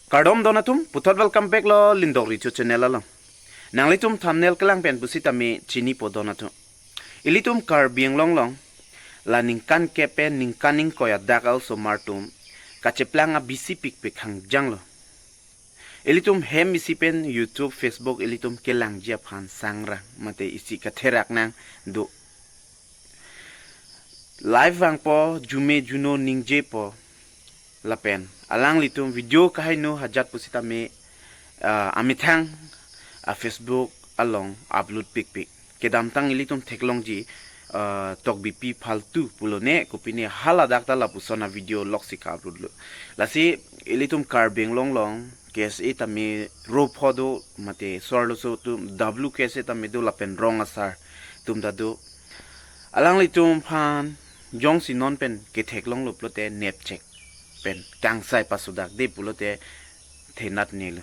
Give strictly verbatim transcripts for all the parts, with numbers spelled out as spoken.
Kardom don atum, puthot welcome back lo Lindok Richo channel along. Nanglitum thumbnail kelang pen pusitame chinipo don atum. Ilitum Karbi Anglong along la ningkan kep pen ningkan ingkoi adak a-osomar atum kacheplang abisi pikpik hangjang lo. Ilitum hem isi pen YouTube, Facebook ilitum kelangji aphan sangrang mate isi katherak nang do. Live vangpo, jume juno ningjepo lapen alanglitum video kaheno hajat pusitame, ah, amethang a-Facebook along upload pikpik. Kedamtang ilitum theklongji, ah, tokbipi phaltu pulone kopine haladak ta lapuson a-video loksi ka-upload lo. Lasi ilitum Karbi Anglong along K S A tame ro pho do mate so-arloso atum W K S A tame do lapen rong asar atum ta do. Alanglitum aphan jongsi non pen ketheklonglo pulote nepchek pen kangsai pasodakde pulote thenat nelo.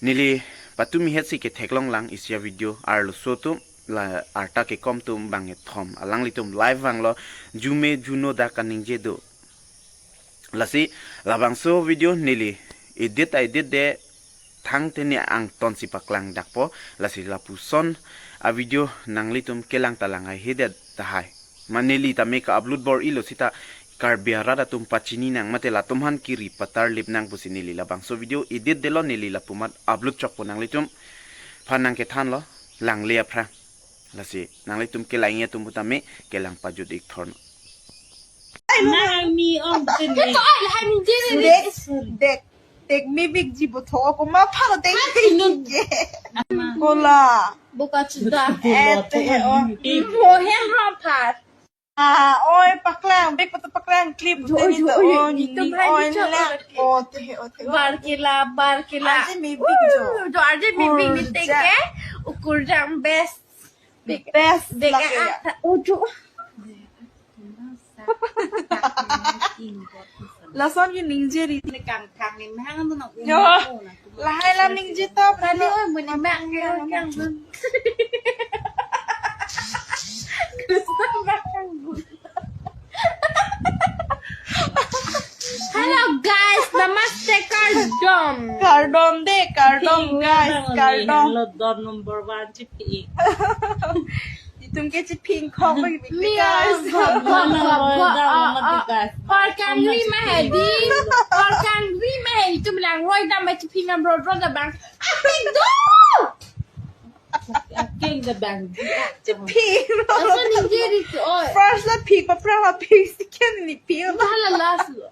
Neli patumi hetsi ketheklong lang isi a-video, arloso atum la arta kekom atum bangkethom, alanglitum live vanglo, jume juno dak kaningje do. Lasi labangso video neli edit a-edit de thangte ne angtonsi paklangdakpo, lasi lapuson a-video nanglitum kelang ta lang haihedet tahai. Ma neli tame ka-upload bor-ilo seta Karbi arat atum pachini nang mate latum aphan kiri patarlip nang pusi neli labangso video edit delo, neli lapu amat upload chokpo, nanglitum aphan nangkethanlo, langle aphrang. Lasi nanglitum kelang atum putame kelang pajut ik thorno. Nang mi ong tin. Ito ay, lahai ni Jerry. Dek, dek, dek mi big ji butho ako ma pha dek. Inun. Kola. Buka chuda. Eh, te, oh. Mohen ram phat. Ah, oi, paklang, big patu paklang clip. Jo, teni jo, to, oi, oh, ito ni, bhai oi, ni chok, lak. Oi. Oh, te, oh, te, oh. Barkila, barkila. Aje mi big jo. Uh, jo aje mi big ni. Kurjang. Teke. Ukurjang best. Big, best big, lake ah, ya. Ah, ah, uju. Lason ke ningje ri. Ni kang kang ni mahang tu nak. Yo. Lahai la ningje ta. Tadi oi muni mak ke kang. Hello guys, namaste, kardom. Kardom de, kardom guys, kardom. Hello, don number one chipi. Itum ke chiping khong bagi mi guys. Kor kangri ma hedi, kor kangri ma hedi, itum langroi dam ma chiping am rod rod abang. Apik do. Aking the bang. Chiping. Asa ningje ri tu oi. First la pik, pa pra la pik, second ni pik. Hala last lo.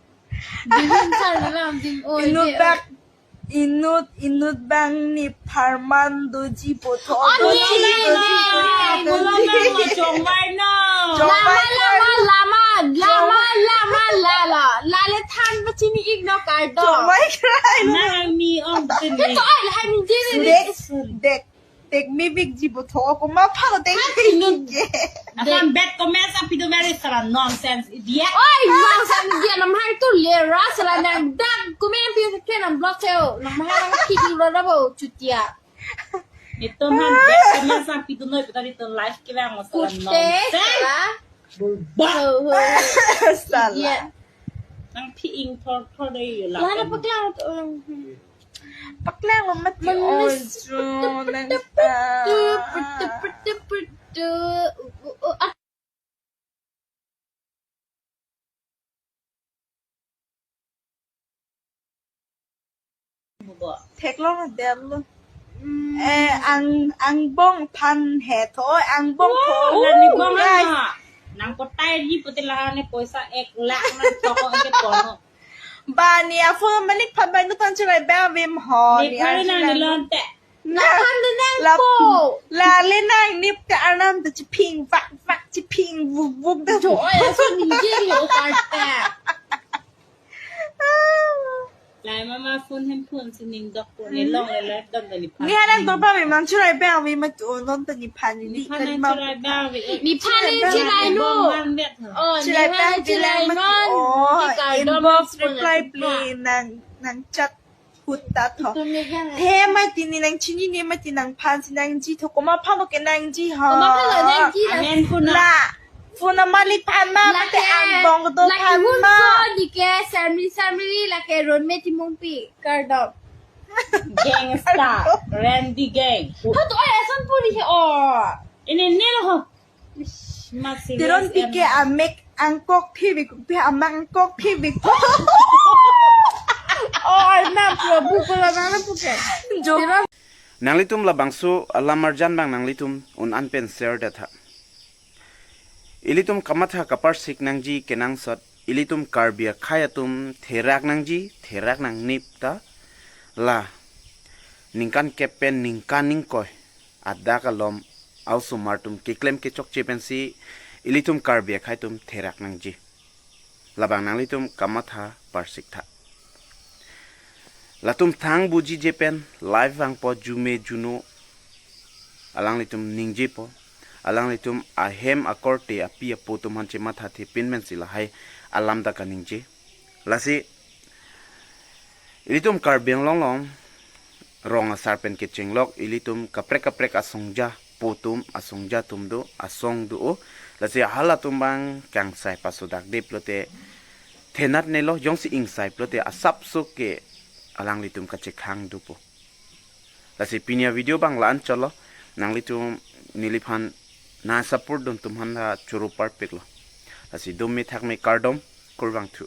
Dihun sar na lam ding oi. Inut je, bak, inut, inut bang ni pharman doji butho. Oh, doji, ni, ni, doji, ni, doji, ni, doji. Ni, ni, ni, chongvai no. Chongvai lama, krai. Lama, lama, chongvai, lama, lama, lala. Lale than pachini ik no kardom. Chongvai krai no. Nang mi ong tin. Ito ay, lahai ningje ri. Dek, dek. Tek mi big ji butho ako ma pha dek. Inun. Asan bad comments api do very sara nonsense idiot. Oi, nonsense idiot, nam hai tu lera sara nang dak comment pi ke nam block theo. Nam hai nang kiki lo rabo chutia. Itum han bad comments api do noi putari itum live kevang mo sara nonsense. Sara. Bulba. Oh, oh. Sala. Iya. Nang phi ing thor thor dei la. Lana paklang tu. Paklang lo mati. Manis. Ojo nang ta. Putu, putu, putu, putu. Uh, uh, uh, ah. Theklong adem lo. Eh, ang, angbong phan he tho, angbong tho. Oh, la ni bong guys. Ano? Nang potai ji putila ne poisa ek lakh nang toko ke pono. Ba ni a phone malik phan ba nu tan chirai ba vim ho. Ni ni phan a nang chirai ni lonte. Na phan de nang la, po. La le nang nip te anam te chiping vak vak chiping vuk vuk de. Jo, oi, aso ni je ni o karte. Lai mama phone hem phone si ning dok po ne long le live dam da ni phan. Ni hanang dok ba me mang chirai ba me ma tu non ta ni phan ni. Ni phan kali nang ma chirai ba me. Ni phan ni chirai no. Bong man bet ho. Oh, chirai ni ba han chirai ni ma non. Oh, ni kardom inbox reply please nang, nang chat. Hutta tho. Itum ni hang. He mati ni nang chini ni mati nang phan si nang ji tho, koma phan lo ke nang ji ha. Koma phan lo nang ji la. Amen kuna. La. Phone number li phan ma, mate angbong do lake phan ma. Hunso dike, Samri Samri, lake Ronme Timungpi, kardom. Gangster, Randy Gang. Ho to, ay, ason puri he, oh. Ini nil ho. Ish, mas serious. Teron pike em. Amek angkok phi bik, phi amek angkok phi bik. Oh, ay, na, pro, bu, ko la, na, na, puke. Jo. Teron. Nanglitum labangso alam arjan abang nanglitum un-an pen share det tha. Ilitum kamatha kaparsik nangji kenangsot, ilitum Karbi akhei atum therak nangji, therak nangnip ta, la ningkan kep pen ningkan ingkoi adak alom a-osomar atum keklem kechokche pensi ilitum Karbi akhei atum therak nangji. Labang nanglitum kamatha parsik tha. Latum thang buji je pen live vangpo, jume juno alanglitum ningjepo. Alanglitum ahem akorte api apo atum aphan chematha thepin pensi lahai alam ta kaningje. Lasi ilitum Karbi Anglong along rong asar pen kechenglok ilitum kaprek kaprek asongja, po atum, asongja atum do, asong do o. Lasi halatum abang kangsai pasodak dep lote thenat nelo, jongsi ingsai pulote asapso ke alanglitum kachekhang dopo. Lasi pini avideo abang la-an chotlo, nanglitum neliphan nang support dun atum aphan ta choro parpiklo. Lasi dome thakme, kardom, kurvangthu.